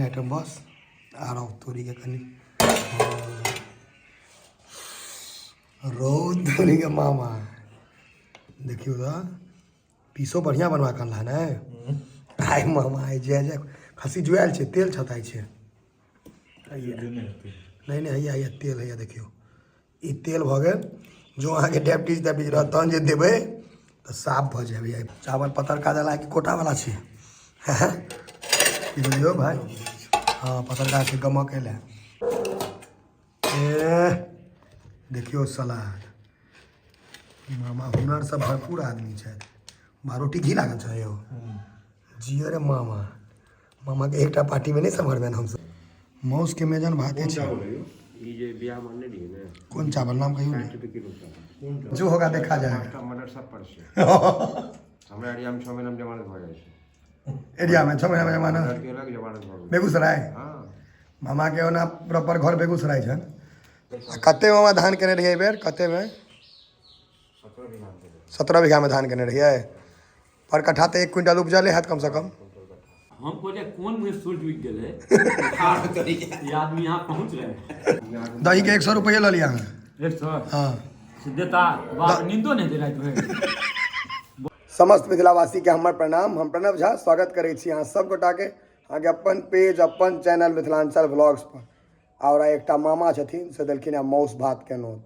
Item बस आर तोरीके कनि रौद तोरीके मामा देखियौ तऽ पीसो बढ़िआँ बनवा कऽ अनला ने आइ मामा आइ जाय जाय खस्सी जुआयल छै तेल छताइ छै नहि नहि हैया हैया तेल हैया देखियौ ई तेल भऽ गेल जो अहाँके डायबिटीज ताइबिटीज रहत तहन जे देबै तऽ साफ भऽ जायब हैया चावल पतरका देला कि कोटावला छै की बुझलियौ भाय हँ पतरका छै गमक एलै ए देखियौ सलाद मामा हुनरसँ भरपूर आदमी छथि बा रोटी घी लागल छै यौ जियो रे मामा मामाके एकटा पार्टीमे नहि सम्हरबनि हमसब माउसके मेजन भाते छै ई जे बियाह में आनने रहियै ने कोन चावल नाम कहियौ ने 60 रुपए किलो चावल जो होगा देखा जाएगा पाँचटा मटर सब पर छै हमरा एरिया में 6 महीना में जमानत भऽ जाइ छै एरियामे 6 महीनामे जमानत मटर के अलग जमानत भऽ गेल बेगूसराय हँ मामाके ओना प्रॉपर घर बेगूसराय छनि आ कते मामा धान केने रहियै एहि बेर कतेमे 17 बीघा में भेलै 17 बीघामे धान केने रहियै पर कट्ठा तऽ 1 क्विंटल उपजले हैत कमसँ कम हम कहलियै कोन मुँहे सूर्य उगि गेलै ई आदमी यहाँ पहुँच रहे हैं। दहीके 100 रुपैए लऽ लिअ अहाँ 100 हँ से देता बाप नींदो नहीं दे राति भरि समस्त मिथिलावासीके हमर प्रणाम। हम प्रणव झा स्वागत करै छी अहाँ सब गोटाके अहाँके अपन पेज अपन चैनल मिथिलांचल व्लॉग्स पर। आओर आइ एकटा मामा छथिन से देलखिन हेँ मासु भातके नोत।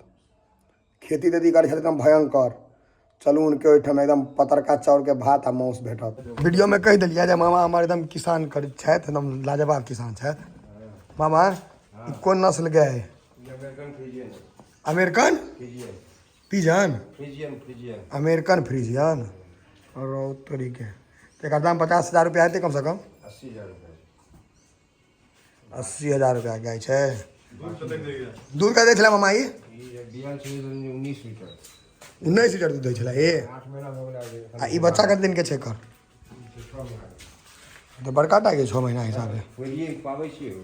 खेती तेती करै छथिन एकदम भयंकर। चलू हुनके ओहिठाम एकदम पतरका चाउरके भात आ मासु भेटत। वीडियोमे कहि देलियै जे मामा हमर एकदम किसान करै छथि, एकदम लाजवाब किसान छथि। मामा ई कोन नस्ल गाय है? American Friesian. American Friesian. Pigeon? Friesian Friesian. American Friesian. और तोरीके तऽ एकर दाम 50,000 रुपया हेतै कमसँ कम। 80,000 रुपया। 80,000 रुपया गाय छै। दूध कते दै छलै मामा ई? ई जे बियाल छलै 19 लीटर। 19 लीटर दूध दै छलै ई? 8 महीना भऽ गेलै। आ ई बच्चा कते दिन के छै एकर? 6 महीना। तऽ बड़का टा के 6 महीना हिसाबे। पहिले पाबै छियै।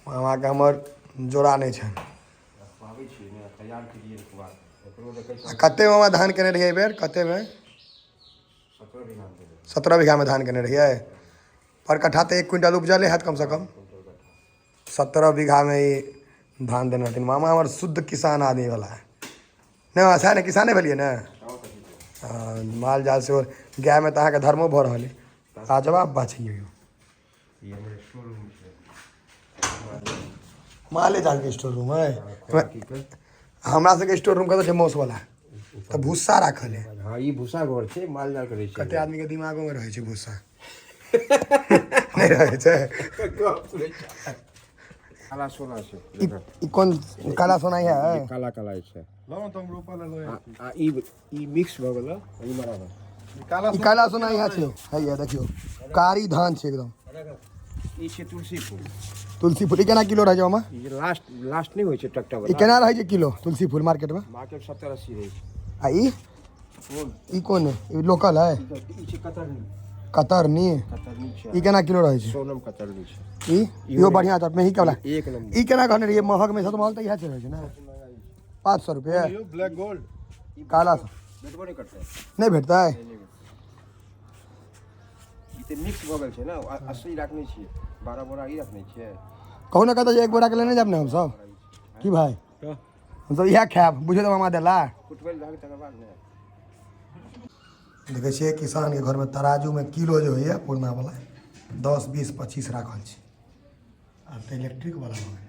मामाके हमर जोड़ा नहि छनि। पाबै छियै ने तैयार केलियै बाद एकरो देखै आ कते मामा धान केने रहियै एहि बेर कतेमे? 17 बीघा में भेलै। 17 बीघामे धान केने रहियै। पर कट्ठा तऽ 1 क्विंटल उपजले हैत कमसँ कम। 17 बीघामे ई धान देने रहथिन। मामा हमर शुद्ध किसान आदमी वाला है। नहि मामा सएह ने किसाने भेलियै ने? हँ, माल जाल सेहो गायमे तऽ अहाँके धर्मो भऽ रहल अइ। लाजवाब बात छै यौ। ई हमर स्टोर रूम छै। माले जालके स्टोर रूम है। खोराकी के। हमरा सबके स्टोर रूम कतऽ छै? मौस वाला तऽ भूस्सा राखल है। हँ ई भूसा घर छै, माल जाल के रहै छै। कते आदमी के दिमागो में रहै छै भूस्सा। नहि रहै छै? काला सोना छै। ई कोन काला सोना है? काला काला छै। लाओ तो हम रोपा ले लो। आ ई ई मिक्स भऽ गेल ई बराबर। काला ई काला सोना यहाँ छै। हैया देखियौ कारी धान छै एकदम। ई छै तुलसी फूल। तुलसी फूल ई केना किलो रहै छै मामा? ई जे लास्ट लास्ट नहि होइ छै टकटा ई वाला। केना रहै छै किलो तुलसी फूल मार्केट में? मार्केट 70-80 रहै छै। आ ई कोन? ई कोन है? ई लोकल है? ई छै कतरनी। कतरनी। कतरनी छै। ई केना किलो रहै छै? सोनम कतरनी छै। ई इहो बढ़िया छै मेही के वाला। एक नंबर। ई केना कहने रहियै महग में? सब महग तऽ इएह छै रहै छै ने। 500 रुपये। यो ब्लैक गोल्ड काला सा। भेटबो नहि करतै। नहि भेटतै? ई तऽ मिक्स भऽ गेल छै ने। 80 राखने छियै, 12 बोरा ई रखने छियै। कहू ने कतऽ जे 1 बोरा के लेने जायब ने हमसब। की भाई हमसब इएह खायब बुझियौ तऽ मामा देला। कुटबै लए तकर बाद ने। देखै छियै किसानके घरमे तराजूमे किलो जे होइए पुरना वाला 10 20 25 राखल छै। आब तऽ इलेक्ट्रिक वाला भऽ गेलै।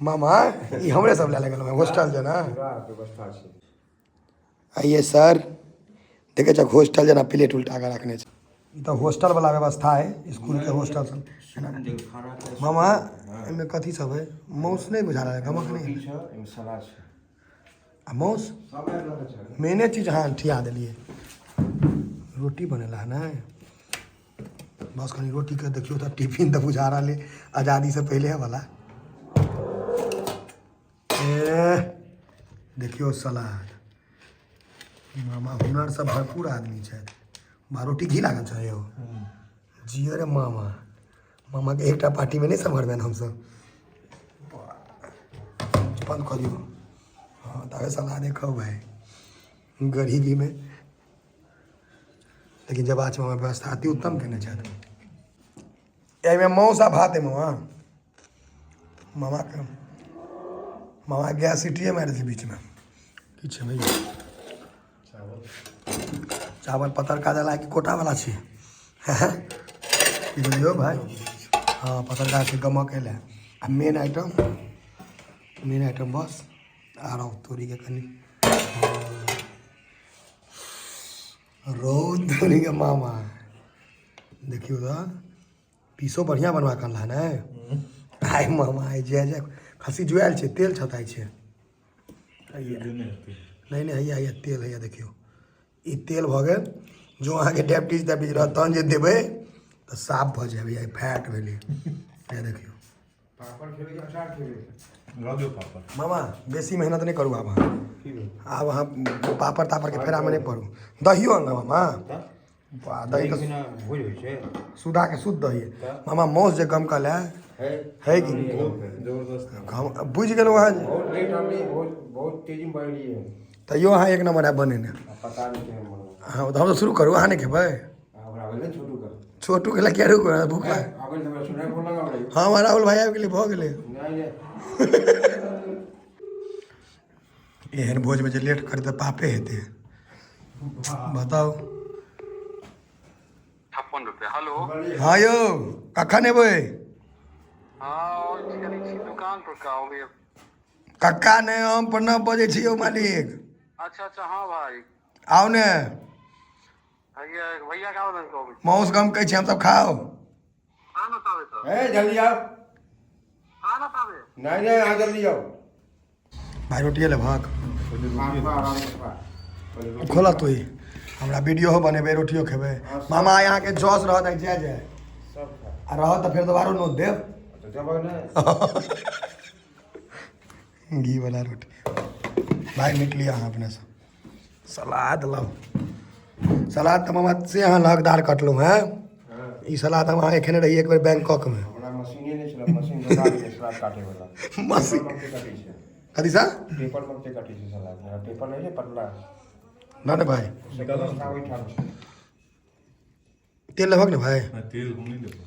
मामा ई हमरे सब लए गेलहुँ हॉस्टल जेना। पूरा व्यवस्था छै। आइए सर देखै छक हॉस्टल जेना प्लेट उल्टा कऽ रखने छै। ई तऽ हॉस्टल वाला व्यवस्था है स्कूल के हॉस्टल सब। मामा एहिमे कथी सब है? माउस नहि बुझा रहल है, गमक नहि। रोटी छै, एहिमे सलाद छै। आ माउस सब आबि रहल छै। मेने चीज अहाँ ठिया देलियै। रोटी बनेला है ने? बस कनि रोटीके देखियौ तऽ टिफिन तऽ बुझा रहल है आजादीसँ पहिले वाला। ए देखियौ सलाद। मामा हुनरसँ भरपूर आदमी छथि। बा रोटी घी लागल छै यौ। जियो रे मामा। मामाके एकटा पार्टीमे नहि सम्हरबनि हमसब। बंद कऽ दियौ। हँ तबे सलादे खाउ भाय गरीबीमे। लेकिन जब आज मामा व्यवस्था अति उत्तम केने छथि। एहिमे मासु आ भात है मामा। मामाके मामा गैस सीटिए मारि छै बीचमे। की छै भैया? चावल पतरका देला कि कोटा वाला छै? की बुझलियौ भाइ? हँ, पतरका छै, गमक एलै। आ मेन आइटम, मेन आइटम बस आरो तोरीके कनि रौद तोरीके। मामा, देखियौ तऽ पीसो बढ़िआँ बनवा कऽ अनला ने आइ मामा। आइ जय जय खस्सी जुआयल छै, तेल छताइ छै। नहि नहि, हैया हैया तेल, हैया देखियौ, ई तेल भऽ गेल। जो अहाँके डायबिटीज ताइबिटीज रहत तहन जे देबै तऽ साफ भऽ जाय भैया, फैट भेलै। हैया देखियौ। पापड़ खेबै कि अचार खेबै? रह दियौ पापड़। मामा, बेसी मेहनत नहि करू आब अहाँ। की भेल? आब अहाँ पापड़ तापड़के फेरामे नहि पड़ू। दहियो अनलहुँ मामा? वाह, दही तऽ बिना भोज होइ छै? सुधाके शुद्ध दही। मामा, मासु जे गमकल है। है। है कि जबरदस्त। हम बुझि गेलहुँ अहाँ। बहुत लेट आनलियै, बहुत बहुत तेजीमे बनेलियै। तैयो अहाँ एक नंबर है बनेने। आ पता नहि केहन बनल। हँ, तऽ हम तऽ शुरू करू, अहाँ नहि खेबै? आ ओकरा आबै ने छोटूके। छोटू के लए किया रुकू? भूख लाग आबै तऽ हमरा सुनाइ फोन लगाबै। हँ, राहुल भाई आबि गेलै, भऽ गेलै। नहि नहि। एहन भोजमे जे लेट करी तऽ पापे हेतै, बताउ। 56 रुपया। हेलो। हँ यौ, कखन एबै? हाँ, कनि छी दुकान पर का अबै। कक्का नहि, हम प्रणव बजै छी यौ मालिक। अच्छा अच्छा, हाँ भाई। आउ ने। भैया, भैया का आवेदन कहबै? माउस गम कहै छी, हमसब खाउ। हाँ ना ताबे तऽ। ए, जल्दी आओ। हाँ ना ताबे। नहीं नहीं, अहाँ जल्दी आओ। भाइ, रोटिए लेबहक? खा खा, आराम से खा पहिले रोटी। खोलऽ तू ही। हमरा वीडियो बनेबै, रोटियो खेबै। मामा, अहाँके जस रहत आइ जय जय। सब खा। आ रहत तऽ फेर दोबारो नोत देब। तऽ देबै ने। घी वाला रोटी। भाई, मीट लिअ अहाँ अपनेसँ, सलाद लाउ। सलाद तऽ मामा से अहाँ लहकदार कटलहुँ हेँ। हँ। ई सलाद हम अहाँके खेने रही एक बेर बैंकॉकमे। हमरा मशीने नहि छलै, मशीन दबा गेलै सलाद काटे वाला। मशीन? पेपर मगते काटै छै। कथी सा? पेपर मगते काटै छै सलाद। हमरा पेपर नहि छै पतला। ना ने भाई। से व्यवस्था ओहिठाम छै। तेल लेबहक ने भाई? नहि, तेल हम नहि लेबै।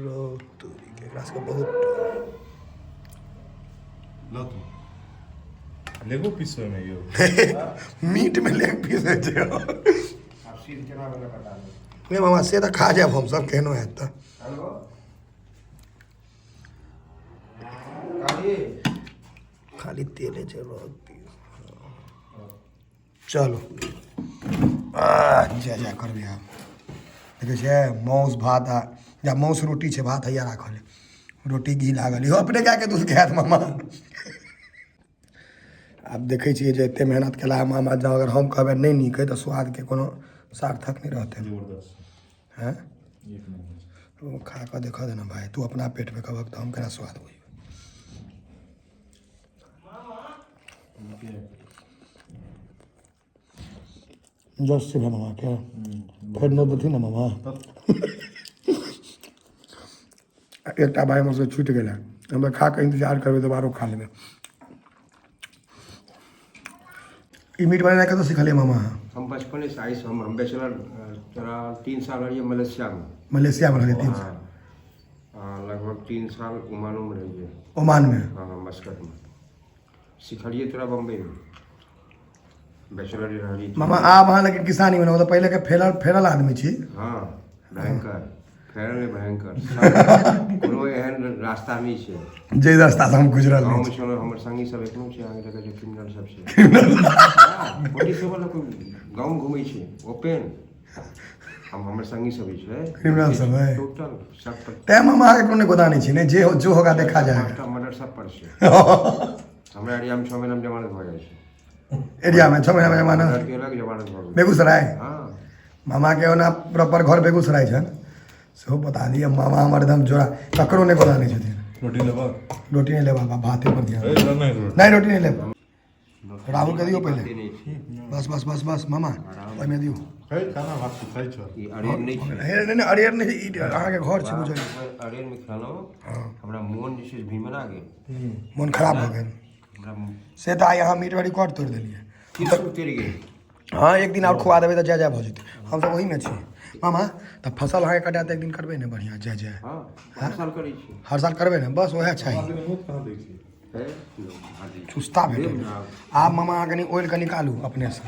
रौ तोरीके, एकरा सबके बहुत लऽ तू लेगो पीस ओहिमे यौ। मीटमे लेग पीस होइ छै? आब सीध केना भेलै पता नहि। नहि मामा, से तऽ खा जायब हमसब, केहनो हैत तऽ। हेलो, काली। खाली तेले छै रौ। चलो, आह, जय जय करबै आब। देखै छियै, मासु भात आ या मासु रोटी छै, भात हैया राखल है, रोटी घी लागल। इहो अपने गायके दूध के हैत मामा। आब देखै छियै जे एते मेहनत केला है मामा, जँ अगर हम कहबै नहि नीक है तऽ स्वादके कोनो सार्थक नहि रहतै। जबरदस्त। हैं? एक नंबर। ओ खा कऽ देखऽ दे ने भाय, तू अपना पेटमे कहबक तऽ हम केना स्वाद बुझबै? जस से मामा के फेर नोत देथिन ने मामा। एकटा भाय हमर से छूटि गेलै। हम तऽ खा कऽ इन्तजार करबै, दोबारो खा लेबै। ई मीट बनेनाइ कतऽ सिखलियै मामा अहाँ? हम बचपने से आइस हम बैचलर तोरा 3 साल रहियै मलेशियामे। मलेशियामे रहलियै 3 साल? हाँ, लगभग 3 साल ओमानोमे रहियै। ओमानमे? हाँ, मस्कटमे। सिखलियै तोरा बम्बईमे, बैचलर रहलियै। मामा, आब अहाँ लेकिन किसानी मे तऽ पहिले के फेरल फेरल आदमी छी। हाँ, भयंकर फेरल नहि, भयंकर। कोनो एहन रास्ता नहि छै जे रास्ता से हम गुजरल नहि गाँवमे छी। छलहुँ, हमर संगी सब एखनो छै। अहाँके देखै छै, क्रिमिनल सब छै, पुलिस वाला कोइ गाँवमे घुमै छै ओपेन। हम हमर संगी सब जे छै। क्रिमिनल सब है। टोटल सब पर। तैं मामा, अहाँके कोनो गोदा नहि छै ने, जे हो जो होगा देखा जाएगा। पाँचटा मर्डर सब पर छै। हमरा एरियामे 6 महीनामे जमानत भऽ जाइ छै। एरियामे 6 महीनामे जमानत? मर्डर केलक, जमानत भऽ गेल। बेगूसराय? हाँ। मामाके ओना प्रॉपर घर बेगूसराय छनि, सेहो बता दिअ। मामा हमर एकदम जोड़ा, ककरो नहि गोदा नहि छथिन। रोटी लेबक? रोटी नहि लेब बाबा, भाते पर ध्यान। ए, नहि रोटी। नहि, रोटी नहि लेब। राहुल के दियौ पहिले। बाते नहि छै। बस बस बस बस मामा, ओहिमे दियौ। है खाना, भात तू खाइ छह। ई अरेर नहि छै। हे, नहि नहि, अरेर नहि, ई अहाँके घर छै, बुझलियै? अरेरमे खेलहुँ, हमरा मोन जे छै से भिमना गेल। मोन खराब भऽ गेल। हमरा से तऽ आइ अहाँ मीट रिकॉर्ड तोड़ि देलियै। फिर उतरि गेल। हँ, एक दिन आओर खुआ देबै तऽ जय जय भऽ जेतै। हमसब ओहीमे छी। मामा तऽ फसल अहाँके कटाए तऽ एक दिन करबै ने बढ़िआँ जय जय। हँ, हर साल करै छी। हर साल करबै ने, बस उएह चाही। नोत कहाँ दै छी? हे, भाजी। चुस्ता भेटल। आब मामा अहाँ कनि ओइल कऽ निकालू अपनेसँ।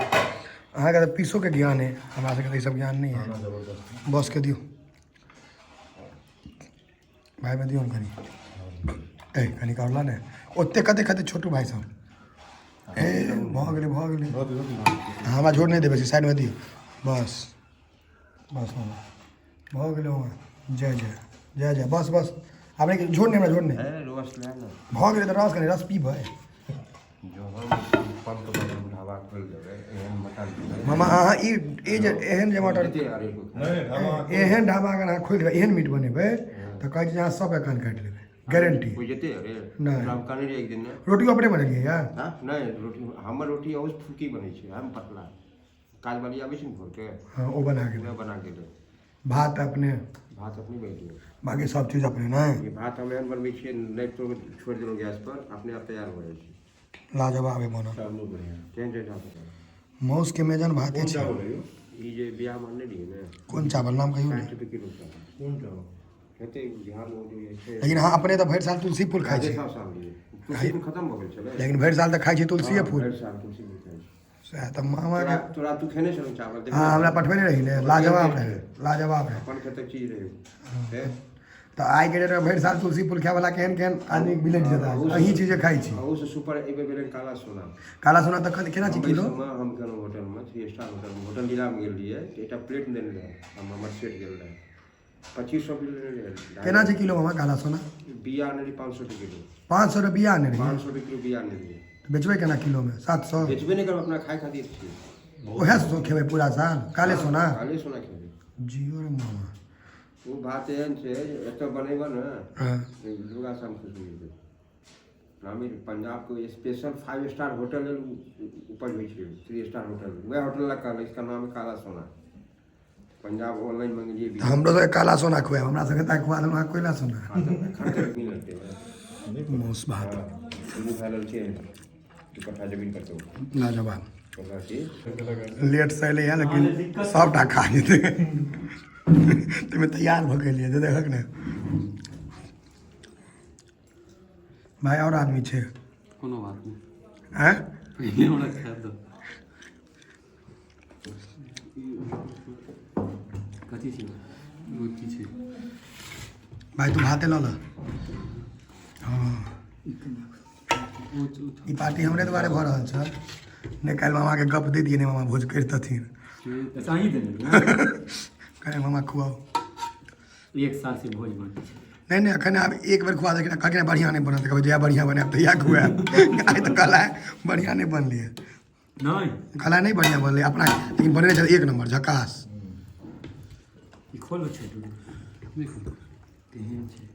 अहाँके तऽ पीसोके ज्ञान अइ, हमरा सबके तऽ ई सब ज्ञान नहि अइ। जबरदस्त। बसके दियौ भाइमे, दियौ ने कनि। ए कनि करला ने ओते कते कते छोटू भाइ सब। ए भऽ गेलै, भऽ गेलै। दऽ दियौ ने। हमरा झोर नहि देबै, साइडमे दियौ। बस बस मामा, भऽ गेलै मामा। जय जय जय जय। बस बस, आब नहि झोर नहि, हमरा झोर नहि। हे, रस लए ने। भऽ गेलै तऽ रस, कनि रस पीबै। जो हम पंप पर ढाबा खोलि देबै, एहन मटन देबै। मामा अहाँ ई ई जे एहन जे मटन जते अरे कोइ खाय। नहि, ढाबा। एहन ढाबा अगर अहाँ खोलि देबै, एहन मीट बनेबै तऽ कहै छी जे अहाँ सबके कान काटि लेबै, गारंटी। कोइ जेतै? अरे नहि। हम कहने रहियै एक दिन ने। रोटियो अपने बनेलियै यार? हँ, नहि, रोटी हमर रोटी अहुसँ फुकी बनै छै, हम पतला। काजवाली आबै छै ने भोरके। हँ, ओ बना के। उएह बना के दै। भात अपने? भात अपने बनेलियै। बाकी सब चीज अपने नहि? ई भात हम एहन बनबै छियै, नहि तो छोड़ि देलहुँ गैस पर, अपने आप तैयार हो जाइ छै। लाजवाब है बनल। चावलो बढ़िआँ। केहन छै चावल? माउसके मेजन भाते कोन छै। चावल है यौ? ई जे बियाहमे आनने रहियै ने। कोन चावल, नाम कहियौ ने। 60 रुपए किलो चावल। कोन चावल? हेतै बिहारमे ओ जे छै। लेकिन अहाँ अपने तऽ भरि साल तुलसी फूल खाइ छी। साल साल लिए तुलसी फूल खतम भऽ गेल छलै। लेकिन भरि साल तऽ खाइ छी तुलसीए हँ, फूल। भरि साल तुलसी फूल खाइ छी। सएह तऽ मामाके। तोरा तोरा तू खेने छलहुँ चावल देखने? हँ, हमरा पठबे नहि रही ने, लाजवाब रहै, लाजवाब रहै। अपन खेतक चीज रहै हे। तऽ आइके डेटमे भरि साल तुलसी फूल खायवला केहन केहन आदमी बिलटि जेता। अहीं चीजे खाइ छी। अहूसँ सुपर एहि बेर भेलै काला सोना। काला सोना तऽ केना छै किलो? बम्बई सबमे हम गेलहुँ होटलमे, थ्री स्टार होटलमे, होटल लीलामे गेल रहियै तऽ एकटा प्लेट देने रहै। हम हमर सेठ गेल रहै, 2500 बिल लेने रहै। केना छै किलो मामा काला सोना? बिया आनने रहियै 500 रुपए किलो। 500 रुपया बिया आने रहियै? 500 रुपए किलो बिया आनने रहियै। तऽ बेचबै केना किलोमे? 700? बेचबे नहि करब, अपना खाय खातिर छियै। उएह सो खेबै पूरा साल काले सोना? काले सोना खेबै। जियो रे मामा। ओ भात एहन छै जे एतऽ बनेबऽ ने, लुगा सब खुशबू जेतै। नामी पंजाबके स्पेशल फाइव स्टार होटल लेल उपज होइ छै, थ्री स्टार होटल, वएह होटल लग कहल, इसका नाम है काला सोना। पंजाब ऑनलाइन मंगेलियै। तऽ हमरो सबके काला सोना खुआएब, हमरा सबके तऽ खुआ देलहुँ अहाँ कोयला सोना। माउस भात। दुनू फैलल छै, 2 कट्ठा जमीन कतौ। लाजवाब। ओकरा छी। लेटसँ एलै हँ, लेकिन सभटा खा जेतै, ताहिमे तैयार भऽ गेलियै जे देखक ने भाय, आओर आदमी छै। कोनो बात नहि। आँय? पहिले हमरा खाय दो। कथी छै? रोटी छै। भाय, तू भाते लऽ लऽ, हँ। ओ ई पार्टी हमरे दुआरे भऽ रहल छल ने। काल्हि मामाके गप दे दियै ने, मामा भोज करितथिन। अच्छा, अहीं देने रहियै? कहै मामा खुआउ। एक साल से भोज बाँकी छै। नहि नहि, एखन आब एक बेर खुआ देलखिन, कहलखिन बढ़िआँ नहि बनल, तऽ कहबै जहिया बढ़िआँ बनायब तहिया खुआयब। आइ तऽ कहला बढ़िआँ नहि बनलियै। नहि। कहला नहि बढ़िआँ बनलै अपना, लेकिन बनेने छल एक नम्बर झकास। ई खोलो छै, नहि खोलो, तेहन छै।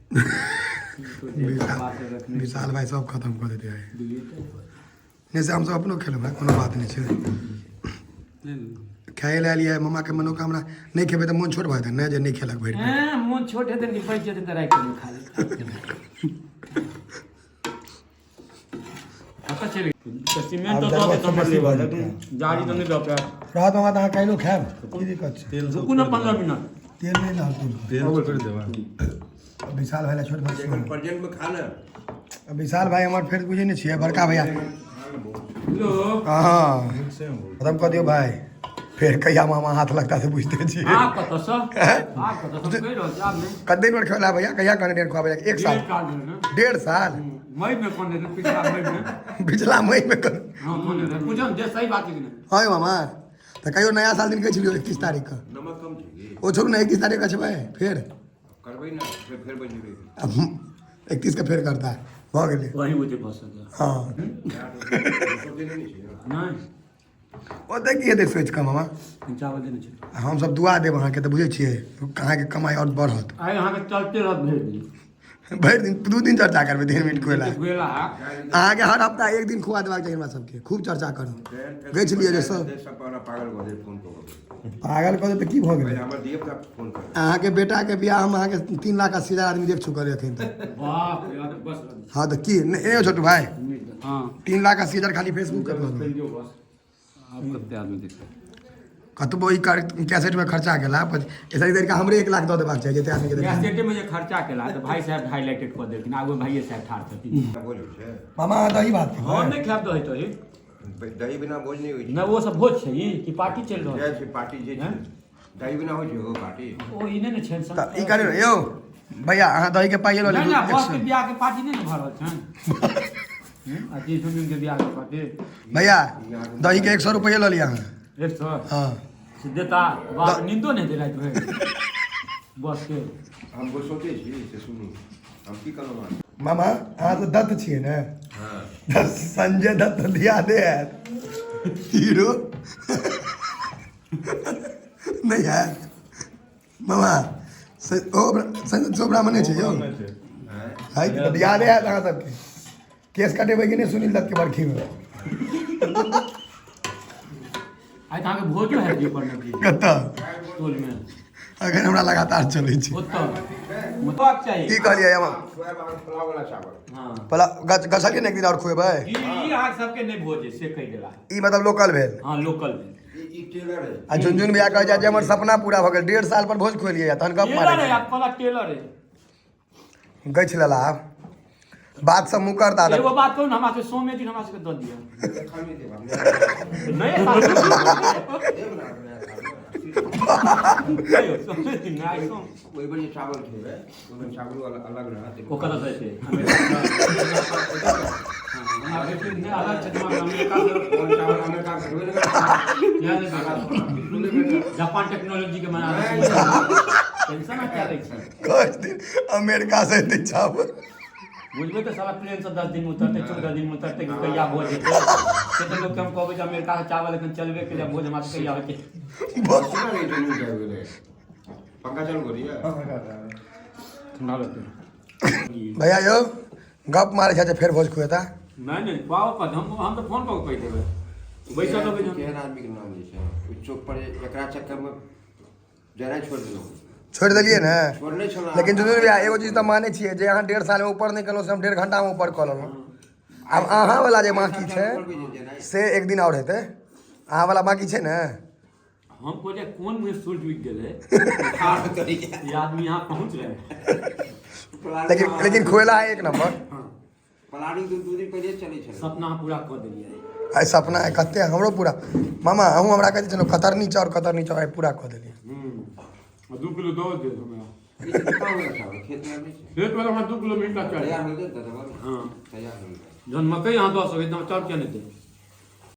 विशाल, विशाल भाई सब खतम कऽ देते है। नहि, से हमसब अपनो खेलबै भाई, कोनो बात नहि छै। खाइ लए एलियै, मामाके मनोकामना। नहि खेबै तऽ मोन छोट भऽ जेतै ने जे नहि खेलक भरि पेट। एँ, मोन छोट हेतै कि बचि जेतै तऽ राखि कऽ खा लेतै। कतऽ चलि गेल? सीमेंट आब तऽ जरूरत दऽ देतै सँ बेसी भऽ जेतै। जारी तऽ नहि दऽ पायब। रहत मामा तऽ अहाँ काल्हिो खायब, की दिक्कत छै? तेल रुकू ने 15 मिनट। तेल नहि रहल तेल। तेल छोड़ि देबै। विशाल भाई लए छोट भाई एखन प्रेजेंट में खा ने। विशाल भाई हमर फेर बुझै नहि छियै, बड़का भैया। हेलो। हँ। सेम हो। खतम कऽ दियौ भाई, फेर कहिया मामा हाथ लगता से बुझते छियै। आब कतऽसँ, आब कतऽसँ कहि रहल छी, आब नहि। कते बेर खेला भैया? कहिया कहने रहियै खुआबै? एक साल? 1.5 साल भेल ने। 1.5 साल। मई मे कोन रहै, पिछला मई मे। पिछला मई मे हँ, कोन रहै पूछो ने जे सही बात छै कि नहि। हँ यौ मामा, तऽ कहियो नया साल दिन कहै छलियै 31 तारीख के। नमक कम छै की? ओ छोड़ू ने, 31 तारीख के छबै फेर। करबै ने, फेर फेर बजेबै। 31 के फेर करता, भऽ गेलै। वही बुझे भऽ सकैए। हँ। सब देने नहि छै। नहि। ओतऽ की हेतै सोचि कऽ मामा? चावल देने छै। हमसब दुआ देब अहाँके, तऽ बुझै छियै अहाँके कमाइ आओर बढ़त। आइ अहाँके चलते रहत भरि दिन। भरि दिन, 2 दिन चर्चा करबै, 1.5 मिनट खुएला। खुएला। अहाँके हर हफ्ता एक दिन खुआ देबाक चाही हमरा सबके, खूब चर्चा करू। गै छलियै जे सब सब पागल भऽ जाय फोन कऽ कऽ। पागल कऽ देत तऽ की भऽ गेलै? हमर दिए तऽ फोन कर। अहाँके बेटाके बियाह हम अहाँके 3,80,000 आदमी देख चुकल अखन तक। बाप रे, बस बस। हँ तऽ की नहि छोटू भाई? हँ। 3,80,000 खाली फेसबुक के भऽ गेल। बस, आब कते आदमी देखै? कतबो ई कैसेटमे खर्चा केला ऐसा तरीका हमरे 1 लाख दऽ देबाक चाही जते आदमीके देलखिन। कैसेटे में जे खर्चा केला तऽ भाई साहब हाईलाइटेड कऽ देलखिन, आगू भाइये साहब ठाढ़ छथिन। भोज होइ छै। मामा अहाँ दही भात खेबै? हम नहि खायब दही तही। दही बिना भोज नहि होइ छै। नहि, ओ सब भोज छै ई कि पार्टी चलि रहल जाइ छै पार्टी जे छै, दही बिना होइ छै हो पार्टी? ओ ई नहि ने छै। तऽ ई करियौ ने यौ भैया, अहाँ दहीके पाइए लऽ नहि लिअ। नहि, बस के बियाह के पार्टी नहि ने भऽ रहल छनि आ जी सुन के बियाह के पार्टी। भैया, दहीके 100 रुपैए लऽ लिअ अहाँ। 100? हँ। से देता बाप, नींदो नहि हेतै राति भरि बस के। हम सोचै छी से सुनू, हम की कहलहुँ अहाँके? मामा, अहाँ तऽ दत्त छियै ने? हँ। तऽ संजय दत्त दिया दे हैत, हीरो नहि हैत मामा? से ओ संजय दत्त ब्राह्मण छै यौ। नहि छै। आँय? है तऽ दिया दे हैत अहाँ सबके। केस कटेबै कि नहि सुनील दत्तके बरखीमे? आइ तऽ अहाँके भोजो हैत जे पर की? कतऽ? टोलमे। अखन हमरा लगातार चलै छै। ओतऽ मुतबाक चाही। की कहलियै मामा? खुआएब अहाँके पुलाव वाला चावल। हँ। पला गछलियै ने, एक दिन आओर खुएबै। ई ई अहाँ सबके नहि भोज है से कहि देला। ई मतलब लोकल भेल। हँ, लोकल भेल। ई टेलर है। आ झुनझुन भैया कहै छै जे हमर सपना पूरा भऽ गेल, 1.5 साल पर भोज खुएलियै, तहन गप टेलर मारै है, आब कहला टेलर है। गछि लेला। आब बात सब मुकर दादा। एगो बात कहू ने, हमरा से सोमे दिन हमरा सबके दऽ दिअ। एखन नहि देब हम। नहि साल देब ने अपने साल। नहि, सोमे दिन नहि, आइ सोम। ओहि बेर जे चावल खेबै ओहिमे चावलो अलग अलग रहत। ओ कतऽ से एतै? हमरा बेटी नहि अलग छै, हमरा अमेरिका से। ओहन चावल अमेरिका के भेटबे नहि करत। नहि, नहि भेटत। बिल्कुल नहि भेटत। जापान टेक्नोलॉजी के मना टेंशन क्या लै छी? कहै दिन अमेरिका से एतै चावल। बुझबै तऽ साला प्लेन से 10 दिन में उतरतै, 14 दिन में उतरतै कि कहिया भोज हेतै, से तऽ लोकके हम कहबै जे अमेरिका से चावल एखन चलबे केलै, भोज हमरा सबके कहिया होतै? बस। केना रहै छै न्यूज आबि गेलै? पंखा चालू करिए। ठंडा लगतै। भैया यौ, गप मारै छै जे फेर भोज खुएता। नहि नहि, खुआओ पर हम तऽ फोन कऽ के कहि देबै, बैसल रहबै जहन। केहन आदमीके नाम लै छै ओहि चौक पर, एकरा चक्करमे जेनाइ छोड़ि देलहुँ। छोड़ि देलियै ने। छोड़ने छलहुँ। लेकिन जुनून भैया, एगो चीज तऽ मानै छियै जे अहाँ 1.5 सालमे ऊपर नहि केलहुँ, से हम 1.5 घंटामे ऊपर कऽ लेलहुँ। आब अहाँ वाला जे बाकी छै से एक दिन आओर हेतै। अहाँ वाला बाकी छै ने? हम कहलियै कोन मुँहे सूर्य उगि गेलै, ई आदमी यहाँ पहुँच रहे। लेकिन लेकिन खुएला है एक नंबर। प्लानिंग 2 दिन पहिले चलै छलै। सपना अहाँ पूरा कऽ देलियै। आइ सपना है कते हमरो पूरा। मामा, अहूँ हमरा कहै छलहुँ कतरनी चाउर, कतरनी चाउर, आइ पूरा कऽ देलियै। 2 किलो दऽ दे हमरा। ई तऽ कहाँ वाला चावल खेतमे नहि छै? खेत वाला हमरा 2 किलो मिलना चाही। तैयार हो जेतै तऽ तब हँ। तैयार हो जेतै। जहन मकई अहाँ दऽ सकै छी, तऽ चाउर किया नहि देब?